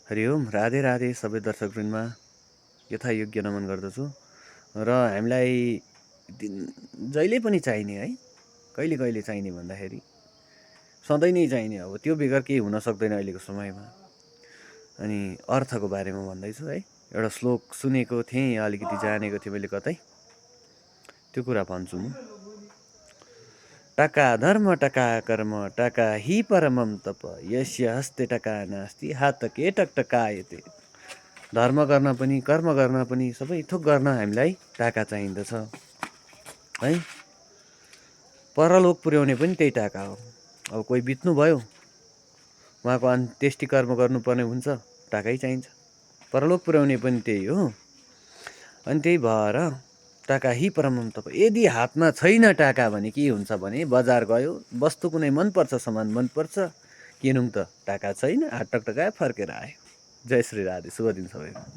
हरिओम, राधे राधे सबै दर्शकवृन्दमा यथायोग्य नमन गर्दछु। र हामीलाई जहिले पनि चाहिने है, कहिले कहिले चाहिने भन्दाखेरि सधैँ नै चाहिने, अब त्यो बेगर केही हुन सक्दैन अहिलेको समयमा। अनि अर्थको बारेमा भन्दैछु है। एउटा श्लोक सुनेको थिएँ, अलिकति जानेको थिएँ मैले कतै, त्यो कुरा भन्छु म। टका धर्म टका कर्म टका हि परमम तप यस्य हस्ते टका नास्ति हातके टकटकायते। धर्म गर्न पनि कर्म गर्न पनि सबै थोक गर्न हामीलाई टाका चाहिँदछ है। परलोक पुर्याउने पनि त्यही टाका हो। अब कोही बित्नुभयो, उहाँको अन्त्येष्टि कर्म गर्नुपर्ने हुन्छ, टाकै चाहिन्छ। परलोक पुर्याउने पनि त्यही हो। अनि त्यही भएर टाका हि परमम तप। यदि हातमा छैन टाका भने के हुन्छ भने, बजार गयो, वस्तु कुनै मनपर्छ, सामान मनपर्छ, किनौँ त टाका छैन, हात टकटकायो, फर्केर आयो। जय श्री राधे, शुभ दिन सबैमा।